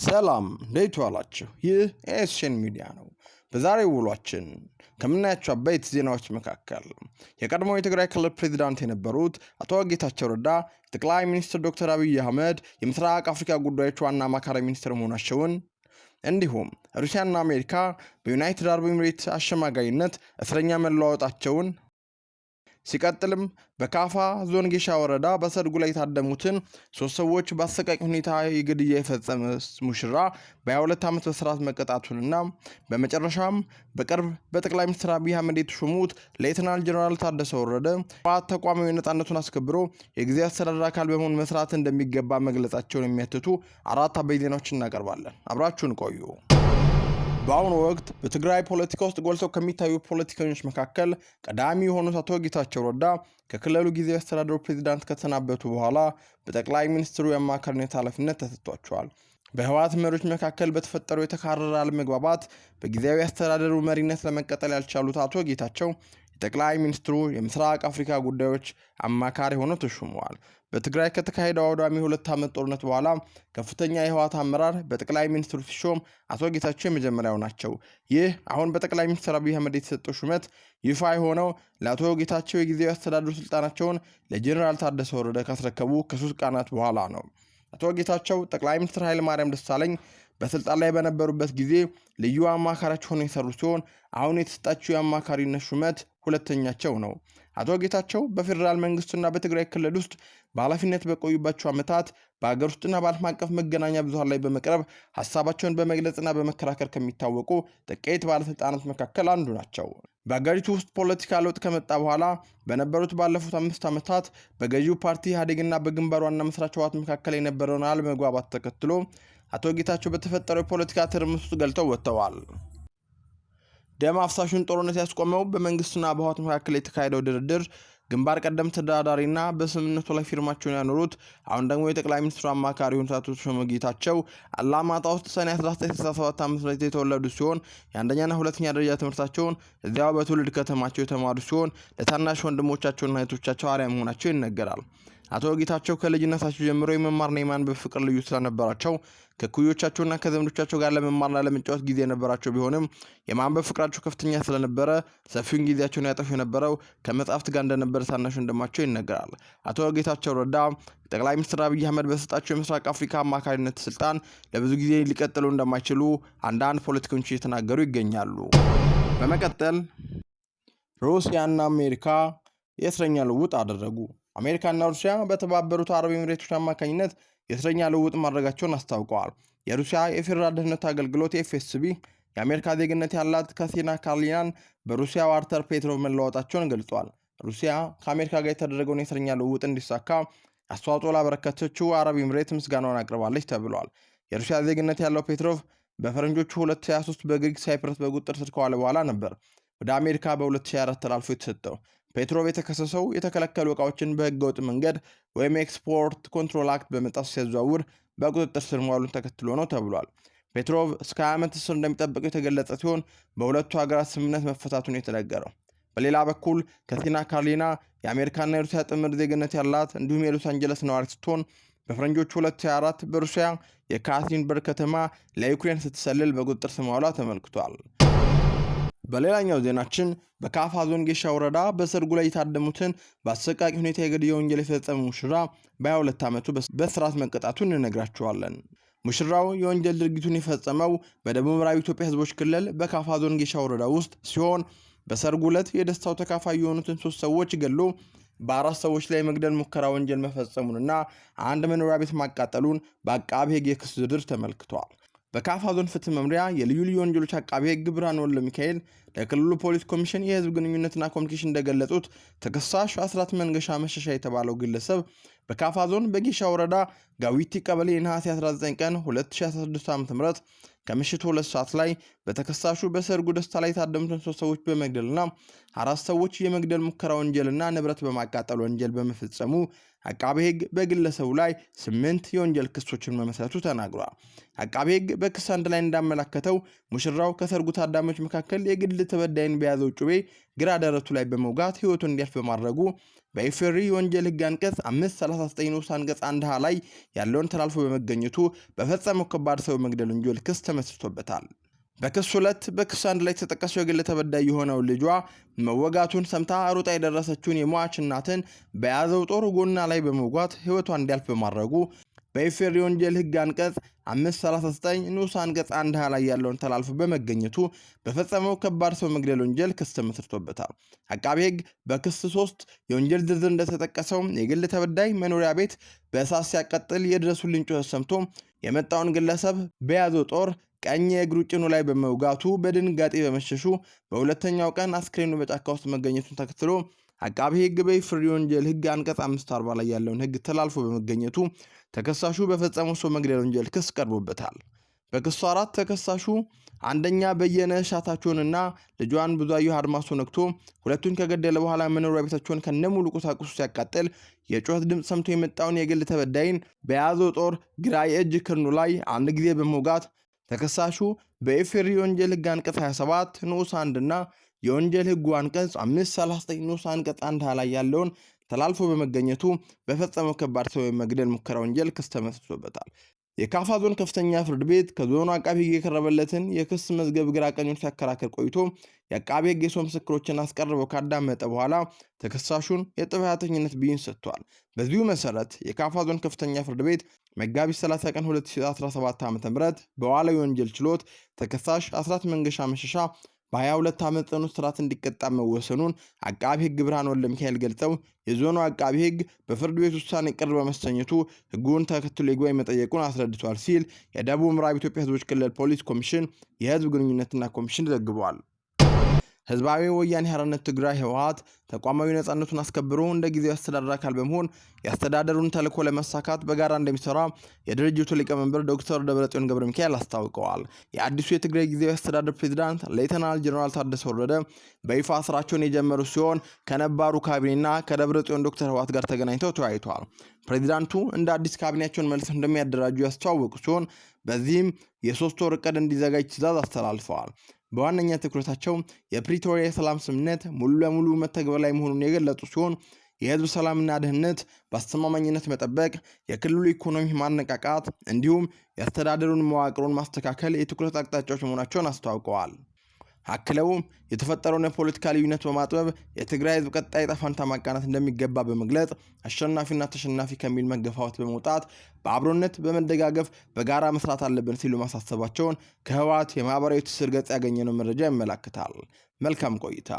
ሰላም፣ እንዴት ዋላችሁ? ይህ ኤስኤን ሚዲያ ነው። በዛሬው ውሏችን ከምናያቸው አበይት ዜናዎች መካከል የቀድሞው የትግራይ ክልል ፕሬዚዳንት የነበሩት አቶ ጌታቸው ረዳ የጠቅላይ ሚኒስትር ዶክተር አብይ አህመድ የምስራቅ አፍሪካ ጉዳዮች ዋና አማካሪ ሚኒስትር መሆናቸውን፣ እንዲሁም ሩሲያና አሜሪካ በዩናይትድ አረብ ኤሚሬት አሸማጋይነት እስረኛ መለዋወጣቸውን፣ ሲቀጥልም በካፋ ዞን ጌሻ ወረዳ በሰርጉ ላይ የታደሙትን ሶስት ሰዎች በአሰቃቂ ሁኔታ የግድያ የፈጸመ ሙሽራ በ22 ዓመት በስርዓት መቀጣቱንና በመጨረሻም በቅርብ በጠቅላይ ሚኒስትር አብይ አህመድ የተሾሙት ሌተናል ጀነራል ታደሰ ወረደ ህወሓት ተቋማዊ ነፃነቱን አስከብሮ የጊዜያዊ አስተዳደር አካል በመሆን መስራት እንደሚገባ መግለጻቸውን የሚያትቱ አራት አበይት ዜናዎችን እናቀርባለን። አብራችሁን ቆዩ። በአሁኑ ወቅት በትግራይ ፖለቲካ ውስጥ ጎልተው ከሚታዩ ፖለቲከኞች መካከል ቀዳሚ የሆኑት አቶ ጌታቸው ረዳ ከክልሉ ጊዜያዊ አስተዳደሩ ፕሬዚዳንት ከተሰናበቱ በኋላ በጠቅላይ ሚኒስትሩ የአማካሪነት ኃላፊነት ተሰጥቷቸዋል። በህወሓት መሪዎች መካከል በተፈጠረው የተካረረ አለመግባባት በጊዜያዊ አስተዳደሩ መሪነት ለመቀጠል ያልቻሉት አቶ ጌታቸው የጠቅላይ ሚኒስትሩ የምስራቅ አፍሪካ ጉዳዮች አማካሪ ሆነው ተሹመዋል። በትግራይ ከተካሄደው አውዳሚ 2 ዓመት ጦርነት በኋላ ከፍተኛ የህወሓት አመራር በጠቅላይ ሚኒስትሩ ሲሾም አቶ ጌታቸው የመጀመሪያው ናቸው። ይህ አሁን በጠቅላይ ሚኒስትር አብይ አህመድ የተሰጠው ሹመት ይፋ የሆነው ለአቶ ጌታቸው የጊዜያዊ አስተዳደሩ ስልጣናቸውን ለጄኔራል ታደሰ ወረደ ካስረከቡ ከ3 ቀናት በኋላ ነው። አቶ ጌታቸው ጠቅላይ ሚኒስትር ኃይለማርያም ደሳለኝ በስልጣን ላይ በነበሩበት ጊዜ ልዩ አማካሪያቸው ሆነው የሰሩ ሲሆን አሁን የተሰጣቸው የአማካሪነት ሹመት ሁለተኛቸው ነው። አቶ ጌታቸው በፌዴራል መንግስቱና በትግራይ ክልል ውስጥ በኃላፊነት በቆዩባቸው ዓመታት በሀገር ውስጥና በዓለም አቀፍ መገናኛ ብዙሃን ላይ በመቅረብ ሀሳባቸውን በመግለጽና በመከራከር ከሚታወቁ ጥቂት ባለስልጣናት መካከል አንዱ ናቸው። በአገሪቱ ውስጥ ፖለቲካ ለውጥ ከመጣ በኋላ በነበሩት ባለፉት 5 ዓመታት በገዢው ፓርቲ ኢህአዴግና በግንባር ዋና መስራች ህወሓት መካከል የነበረውን አለመግባባት ተከትሎ አቶ ጌታቸው በተፈጠረው የፖለቲካ ትርምስ ውስጥ ገልተው ወጥተዋል። ደም አፍሳሹን ጦርነት ያስቆመው በመንግስትና በህወሓት መካከል የተካሄደው ድርድር ግንባር ቀደም ተደራዳሪና በስምምነቱ ላይ ፊርማቸውን ያኖሩት፣ አሁን ደግሞ የጠቅላይ ሚኒስትሩ አማካሪ የሆኑት አቶ ተሾመ ጌታቸው አላማጣ ውስጥ ሰኔ 1967 ዓ.ም የተወለዱ ሲሆን የአንደኛና ሁለተኛ ደረጃ ትምህርታቸውን እዚያው በትውልድ ከተማቸው የተማሩ ሲሆን ለታናሽ ወንድሞቻቸውና እህቶቻቸው አርአያ መሆናቸው ይነገራል። አቶ ጌታቸው ከልጅነታቸው ጀምሮ የመማርና የማንበብ ፍቅር ልዩ ስለነበራቸው ከኩዮቻቸውና ከዘመዶቻቸው ጋር ለመማርና ለመጫወት ጊዜ የነበራቸው ቢሆንም የማንበብ ፍቅራቸው ከፍተኛ ስለነበረ ሰፊውን ጊዜያቸውን ያጠፉ የነበረው ከመጽሐፍት ጋር እንደነበረ ታናሽ ወንድማቸው ይነገራል። አቶ ጌታቸው ረዳ ጠቅላይ ሚኒስትር አብይ አህመድ በሰጣቸው የምስራቅ አፍሪካ አማካሪነት ስልጣን ለብዙ ጊዜ ሊቀጥሉ እንደማይችሉ አንዳንድ ፖለቲከኞች እየተናገሩ ይገኛሉ። በመቀጠል ሩሲያና አሜሪካ የእስረኛ ልውውጥ አደረጉ። አሜሪካና ሩሲያ በተባበሩት አረብ ኤሚሬቶች አማካኝነት የእስረኛ ልውውጥ ማድረጋቸውን አስታውቀዋል። የሩሲያ የፌዴራል ደህንነት አገልግሎት ኤፍኤስቢ የአሜሪካ ዜግነት ያላት ክሴኒያ ካሊኒናን በሩሲያው አርተር ፔትሮቭ መለዋወጣቸውን ገልጿል። ሩሲያ ከአሜሪካ ጋር የተደረገውን የእስረኛ ልውውጥ እንዲሳካ አስተዋጽኦ ላበረከተችው አረብ ኤሚሬት ምስጋናዋን አቅርባለች ተብሏል። የሩሲያ ዜግነት ያለው ፔትሮቭ በፈረንጆቹ 2023 በግሪክ ሳይፕረስ በቁጥጥር ስር ከዋለ በኋላ ነበር ወደ አሜሪካ በ2024 ተላልፎ የተሰጠው። ፔትሮቭ የተከሰሰው የተከለከሉ ዕቃዎችን በህገወጥ መንገድ ወይም Export Control Act በመጣስ ሲያዘዋውር በቁጥጥር ስር መዋሉን ተከትሎ ነው ተብሏል። ፔትሮቭ እስከ 20 ዓመት እስር እንደሚጠብቀው የተገለጸ ሲሆን በሁለቱ ሀገራት ስምምነት መፈታቱን የተነገረው። በሌላ በኩል ክሴኒያ ካሊኒና የአሜሪካና የሩሲያ ጥምር ዜግነት ያላት እንዲሁም የሎስ አንጀለስ ነዋሪ ስትሆን በፈረንጆቹ 2024 በሩሲያ የካትሪንበርግ ከተማ ለዩክሬን ስትሰልል በቁጥጥር ስር መዋሏ ተመልክቷል። በሌላኛው ዜናችን በካፋ ዞን ጌሻ ወረዳ በሰርጉ ላይ የታደሙትን በአሰቃቂ ሁኔታ የግድያ ወንጀል የፈጸመ ሙሽራ በ22 ዓመቱ በእስራት መቀጣቱን እንነግራችኋለን። ሙሽራው የወንጀል ድርጊቱን የፈጸመው በደቡብ ምዕራብ ኢትዮጵያ ሕዝቦች ክልል በካፋ ዞን ጌሻ ወረዳ ውስጥ ሲሆን በሰርጉ ዕለት የደስታው ተካፋይ የሆኑትን ሶስት ሰዎች ገሎ በአራት ሰዎች ላይ የመግደል ሙከራ ወንጀል መፈጸሙንና አንድ መኖሪያ ቤት ማቃጠሉን በአቃቤ ሕግ የክስ ዝርዝር ተመልክቷል። በካፋ ዞን ፍትህ መምሪያ የልዩ ልዩ ወንጀሎች አቃቤ ሕግ ብርሃን ወልደ ሚካኤል ለክልሉ ፖሊስ ኮሚሽን የህዝብ ግንኙነትና ኮሚኒኬሽን እንደገለጹት ተከሳሽ አስራት መንገሻ መሸሻ የተባለው ግለሰብ በካፋ ዞን በጌሻ ወረዳ ጋዊቲ ቀበሌ ነሐሴ 19 ቀን 2016 ዓ.ም ከምሽቱ 2 ሰዓት ላይ በተከሳሹ በሰርጉ ደስታ ላይ የታደሙትን ሶስት ሰዎች በመግደልና አራት ሰዎች የመግደል ሙከራ ወንጀልና ንብረት በማቃጠል ወንጀል በመፈጸሙ አቃቤ ሕግ በግለሰቡ ላይ ስምንት የወንጀል ክሶችን መመስረቱ ተናግሯል። አቃቤ ሕግ በክስ አንድ ላይ እንዳመላከተው ሙሽራው ከሰርጉ ታዳሚዎች መካከል የግል ተበዳይን በያዘው ጩቤ ግራ ደረቱ ላይ በመውጋት ሕይወቱን እንዲያልፍ በማድረጉ በኢፌዲሪ የወንጀል ሕግ አንቀጽ 539 ንዑስ አንቀጽ 1 ሀ ላይ ያለውን ተላልፎ በመገኘቱ በፈጸመው ከባድ ሰው መግደል ወንጀል ክስ ተመስርቶበታል። በክስ 2 በክስ 1 ላይ የተጠቀሰው የግል ተበዳይ የሆነው ልጇ መወጋቱን ሰምታ ሩጣ የደረሰችውን የሟች እናትን በያዘው ጦር ጎኗ ላይ በመውጋት ሕይወቷ እንዲያልፍ በማድረጉ በኢፌዲሪ የወንጀል ሕግ አንቀጽ 539 ንዑስ አንቀጽ 1 ሀ ላይ ያለውን ተላልፎ በመገኘቱ በፈጸመው ከባድ ሰው መግደል ወንጀል ክስ ተመስርቶበታል። አቃቤ ሕግ በክስ 3 የወንጀል ዝርዝር እንደተጠቀሰው የግል ተበዳይ መኖሪያ ቤት በእሳት ሲያቃጥል የድረሱልኝ ጩኸት ሰምቶ የመጣውን ግለሰብ በያዘው ጦር ቀኝ የእግሩ ጭኑ ላይ በመውጋቱ በድንጋጤ በመሸሹ በሁለተኛው ቀን አስክሬኑ በጫካ ውስጥ መገኘቱን ተከትሎ አቃቤ ሕግ በኢፌዲሪ የወንጀል ሕግ አንቀጽ 540 ላይ ያለውን ሕግ ተላልፎ በመገኘቱ ተከሳሹ በፈጸመው ሰው መግደል ወንጀል ክስ ቀርቦበታል። በክሱ 4 ተከሳሹ አንደኛ በየነ ሻታቸውንና ልጇን ብዙአየሁ አድማሱ ነክቶ ሁለቱን ከገደለ በኋላ መኖሪያ ቤታቸውን ከነሙሉ ቁሳቁሱ ሲያቃጥል የጩኸት ድምፅ ሰምቶ የመጣውን የግል ተበዳይን በያዘው ጦር ግራ የእጅ ክርኑ ላይ አንድ ጊዜ በመውጋት ተከሳሹ በኢፌዲሪ የወንጀል ሕግ አንቀጽ 27 ንዑስ 1 እና የወንጀል ሕጉ አንቀጽ 539 ንዑስ አንቀጽ 1 ላይ ያለውን ተላልፎ በመገኘቱ በፈጸመው ከባድ ሰው የመግደል ሙከራ ወንጀል ክስ ተመስርቶበታል። የካፋ ዞን ከፍተኛ ፍርድ ቤት ከዞኑ አቃቢ ሕግ የቀረበለትን የክስ መዝገብ ግራ ቀኙን ሲያከራክር ቆይቶ የአቃቢ ሕግ የሰው ምስክሮችን አስቀርበው ካዳመጠ በኋላ ተከሳሹን የጥፋተኝነት ብይን ሰጥቷል። በዚሁ መሰረት የካፋ ዞን ከፍተኛ ፍርድ ቤት መጋቢት 30 ቀን 2017 ዓ.ም በዋለው የወንጀል ችሎት ተከሳሽ አስራት መንገሻ መሸሻ በ22 ዓመት ጽኑ እስራት እንዲቀጣ መወሰኑን አቃቢ ሕግ ብርሃን ወልደ ሚካኤል ገልጸው የዞኑ አቃቢ ሕግ በፍርድ ቤት ውሳኔ ቅር በመሰኘቱ ሕጉን ተከትሎ ይግባኝ መጠየቁን አስረድቷል ሲል የደቡብ ምዕራብ ኢትዮጵያ ሕዝቦች ክልል ፖሊስ ኮሚሽን የሕዝብ ግንኙነትና ኮሚሽን ዘግቧል። ህዝባዊ ወያኔ ሓርነት ትግራይ ህወሓት ተቋማዊ ነፃነቱን አስከብሮ እንደ ጊዜያዊ አስተዳደር አካል በመሆን የአስተዳደሩን ተልዕኮ ለማሳካት በጋራ እንደሚሰራ የድርጅቱ ሊቀመንበር ዶክተር ደብረጽዮን ገብረ ሚካኤል አስታውቀዋል። የአዲሱ የትግራይ ጊዜያዊ አስተዳደር ፕሬዚዳንት ሌተናል ጀነራል ታደሰ ወረደ በይፋ ስራቸውን የጀመሩ ሲሆን ከነባሩ ካቢኔና ከደብረጽዮን ዶክተር ህወሓት ጋር ተገናኝተው ተወያይተዋል። ፕሬዚዳንቱ እንደ አዲስ ካቢኔያቸውን መልሰው እንደሚያደራጁ ያስተዋወቁ ሲሆን በዚህም የ3 ወር እቅድ እንዲዘጋጅ ትዕዛዝ አስተላልፈዋል። በዋነኛ ትኩረታቸው የፕሪቶሪያ የሰላም ስምምነት ሙሉ ለሙሉ መተግበር ላይ መሆኑን የገለጹ ሲሆን የህዝብ ሰላምና ደህንነት በአስተማማኝነት መጠበቅ፣ የክልሉ ኢኮኖሚ ማነቃቃት እንዲሁም የአስተዳደሩን መዋቅሩን ማስተካከል የትኩረት አቅጣጫዎች መሆናቸውን አስታውቀዋል። አክለውም የተፈጠረውን የፖለቲካ ልዩነት በማጥበብ የትግራይ ህዝብ ቀጣይ ዕጣ ፈንታ ማቃናት እንደሚገባ በመግለጽ አሸናፊና ተሸናፊ ከሚል መገፋፋት በመውጣት በአብሮነት በመደጋገፍ በጋራ መስራት አለብን ሲሉ ማሳሰባቸውን ከህወሓት የማህበራዊ ትስስር ገጽ ያገኘነው መረጃ ያመላክታል። መልካም ቆይታ።